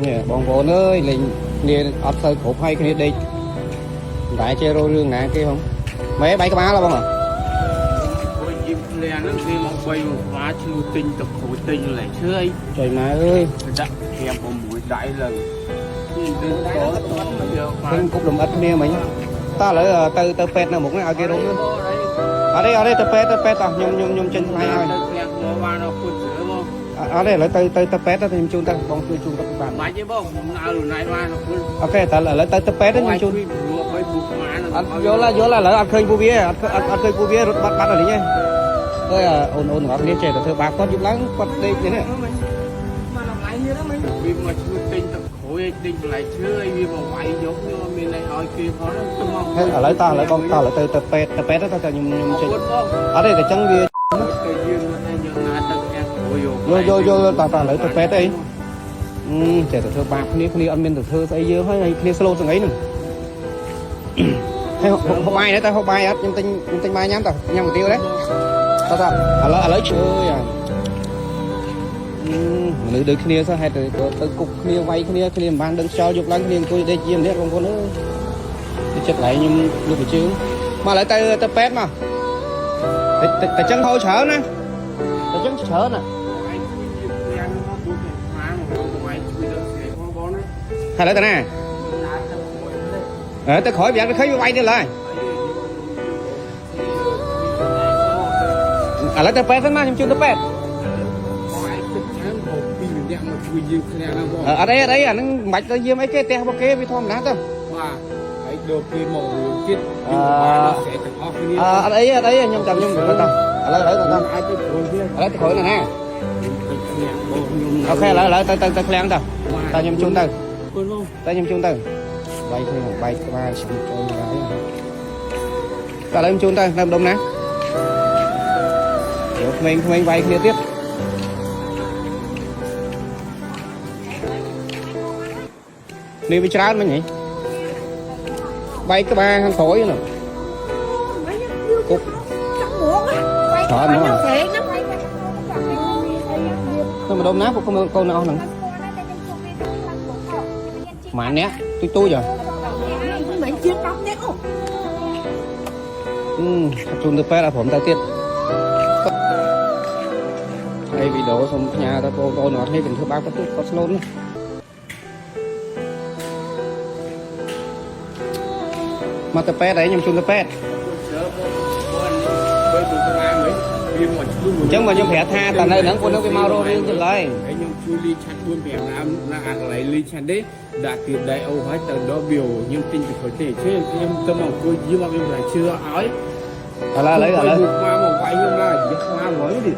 នេះបងប្អូនអើយលេងគ្នាអត់សូវគ្រប់ហើយគ្នាដេកមិនដែលចេះរករឿងណាគេហងម៉េបាយក្បាលហ៎បងហ៎ ព្រោះយីភ្លាហ្នឹងគេមកបីមកស្វាឈឺទិញទឹកក្រូចទិញលែឈើអី ចុយម៉ែអើយ ដាក់5 6ដៃឡើងទៅតតយក ឃើញគប់លំអិតគ្នាមិញតោះឥឡូវទៅទៅពេទ្យនៅមុខនេះឲ្យគេរកអត់ទេអត់ទេទៅពេទ្យទៅពេទ្យតោះខ្ញុំខ្ញុំខ្ញុំចេញថ្លៃឲ្យ ទៅផ្ទះមកបានអរគុណច្រើនបង អត់ទេឥឡូវទៅទៅទៅពេទ្យទៅខ្ញុំជូនទៅបងជួយជូនទៅបាន បាច់ទេបងខ្ញុំនៅណៃបានអរគុណ OK តើឥឡូវទៅទៅពេទ្យខ្ញុំជូន លក់បីបុកម៉ាន អត់យល់យល់ឥឡូវអត់ឃើញពួកវាអត់អត់អត់ឃើញពួកវារត់បាត់បាត់អស់នេះហ៎អើយអូនអូនទាំងអស់គ្នាចេះតែធ្វើបាបគាត់យប់ឡើងគាត់ដេកនេះ វាមកឈឺទិញទឹកក្រូចទិញបន្លែឈើអីវាមកវាយយកខ្ញុំមានអីឲ្យគេផងទៅមក ហើយឥឡូវតោះឥឡូវបងតោះឥឡូវទៅទៅពេទ្យទៅពេទ្យទៅតែខ្ញុំខ្ញុំចេញ អរគុណបង អត់ទេតែចឹងវា ទៅយើងនៅយើងណាទៅផ្ទះក្រូច យល់យល់យល់តោះតោះឥឡូវទៅពេទ្យអីអឺចេះតែធ្វើបាបគ្នាគ្នាអត់មានទៅធ្វើស្អីយើងហើយហើយគ្នាស្លូតស្អីហ្នឹងហើយហូបបាយទៅហូបបាយអត់ខ្ញុំទិញខ្ញុំទិញបាយញ៉ាំតោះញ៉ាំកាទៀវទេតោះតោះឥឡូវឥឡូវជឿអាមនុស្សដូចគ្នាសោះហេតុទៅទៅគប់គ្នាវាយគ្នាគ្នាមិនបានដឹងខ្យល់យប់ឡើងគ្នាអង្គុយដេកជាម្នាក់បងប្អូនអើយចិត្តកន្លែងខ្ញុំលុបជើងមកឥឡូវទៅទៅពេទ្យមកតែតែចឹងហូរច្រើនណាតែចឹងច្រើនណា ឯងជួយជាផ្ទះមកបុកម៉ានមកបងឯងជួយដល់ស្រីផងបងណា ហើយឥឡូវទៅណាអើទៅក្រោយប្រយ័ត្នវាឃើញវាវាយទៀតឡើយឥឡូវទៅពេទ្យសិនមកខ្ញុំជូនទៅពេទ្យ បងឯងគិតច្រើនបងពីរនាក់មកជួយយើងគ្នាហ្នឹងបង អត់អីអត់អីអាហ្នឹងមិនបាច់ទៅយាមអីគេផ្ទះរបស់គេវាធម្មតាទៅ បាទហើយដល់ពេលមករឿងទៀតយើងបានដល់ស្រែទាំងអស់គ្នា អអត់អីអត់អីខ្ញុំចាំខ្ញុំទៅតោះឥឡូវឥឡូវទៅតោះ អាចទៅព្រួយទៀត ឥឡូវទៅក្រោយណាណា ទៅគ្នាបងខ្ញុំ OK ឥឡូវឥឡូវទៅទៅទៅឃ្លាំងទៅតើខ្ញុំជូនទៅ គុណបង តើខ្ញុំជូនទៅបាយគ្នាបាយក្បាលឈឺចូលហើយតើឥឡូវខ្ញុំជូនទៅនៅម្ដុំណាយកក្មេងក្មេងវាយគ្នាទៀតនេះវាច្រើនមិញហីបាយក្បាលខាងក្រោយនោះ គប់ ចាំហ្មង ច្រើនហ្មង ស្រែងហ្នឹង នៅម្ដុំណាពួកកូនកូនអស់ហ្នឹងម៉ានអ្នកទូចទូចហ៎ មិនជា10នាក់អូ អឺជូនទៅពេទ្យឲ្យព្រមទៅទៀតហើយវីដេអូសូមផ្ញើទៅបងប្អូនទាំងអស់គ្នាកុំធ្វើបាបគាត់ទៀតគាត់ស្លូតណាស់មកទៅពេទ្យហើយខ្ញុំជូនទៅពេទ្យ ច្រើនបងបងបីបុកម៉ានវិញវាមកឆ្លុះ អញ្ចឹងមកខ្ញុំប្រាប់ថាតើនៅហ្នឹងពួកហ្នឹងវាមករករឿងទៀតឡើយ ហើយខ្ញុំជួយលីឆាត់4 5ដើមណាអាកន្លែងលីឆាត់ទេដាក់ទៀតដៃអូហើយទៅដល់វាខ្ញុំទិញទៅក្រោយទេជឿខ្ញុំទៅមកអង្គុយយាមអត់មានជឿឲ្យ ឥឡូវឥឡូវឥឡូវ មកមកវាយខ្ញុំឡើយនិយាយខ្លាហ្មងនេះ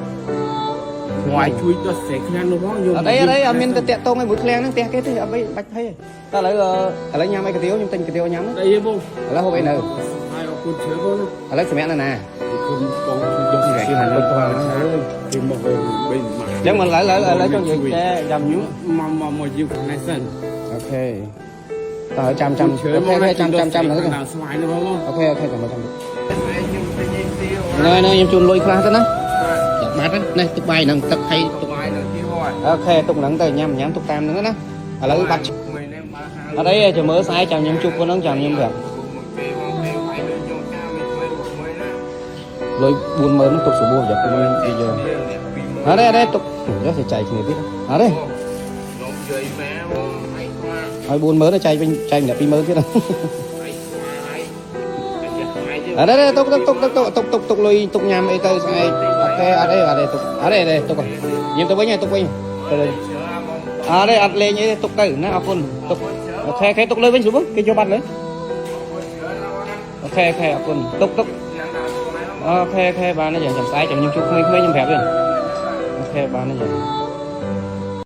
មកជួយដល់ស្រែខ្លាំងនោះផងខ្ញុំ អត់អីអត់អីអត់មានទៅតាក់តងឲ្យមួយឃ្លាំងហ្នឹងផ្ទះគេទេអត់បីបាច់ភ័យទេតើឥឡូវឥឡូវញ៉ាំអីកាទៀវខ្ញុំទិញកាទៀវញ៉ាំ អីបង ឥឡូវហូបអីនៅ ហើយអរគុណច្រើនបង ឥឡូវសម្រាប់នៅណា គុណបងជួយដល់ស្រែខ្លាំង ដូចក្បាលហ្នឹងអើយ គេមកបីមក អញ្ចឹងមកឥឡូវឥឡូវឥឡូវចង់និយាយតែចាំ ខ្ញុំមកមកមកយាមខាងនេះសិន OK តើចាំចាំ OK OK ចាំចាំចាំហ្នឹង ដល់ស្វាយនោះបង OK OK ចាំចាំ ខ្ញុំទិញអីទី ណែណែខ្ញុំជូនលុយខ្លះទៅណាចាំបាត់នេះទុកបាយហ្នឹងទឹកហើយទុក បាយនៅទីហោះ OK ទុកហ្នឹងទៅញ៉ាំញ៉ាំទុកតាមហ្នឹងណាឥឡូវបាត់ មួយនេះមកហា អត់អីទេចាំមើលស្អែកចាំខ្ញុំជួបពួកហ្នឹងចាំខ្ញុំប្រាប់ មួយពេលមកពេលវាយដូចខ្ញុំតាមមួយមួយណា លុយ40000ហ្នឹងទុកស្រួលប្រយ័ត្នពួកហ្នឹងនិយាយយកអត់ទេអត់ទេទុកយកទៅចែកគ្នាទៀតអត់ទេ ខ្ញុំនិយាយម៉ែបងឯងខ្លា ឲ្យ40000ទៅចែកវិញចែកម្នាក់20000ទៀត ឯងខ្លាឯងអាយ៉ាឯង អត់ទេទុកទុកទុកទុកទុកទុកទុកលុយទុកញ៉ាំអីទៅស្អែក OK អត់ទេអត់ទេទុកអត់ទេទេទុកញ៉ាំទៅវិញទុកវិញទៅវិញអត់ទេអត់លេងអីទេទុកទៅណាអរគុណទុក OK OK ទុកលុយវិញស្រួលគេយកបាត់លើ OK OK អរគុណទុកទុក OK OK បានហើយចាំស្អែកចាំខ្ញុំជួបក្មេងៗខ្ញុំប្រាប់វិញ OK បានហើយចាំ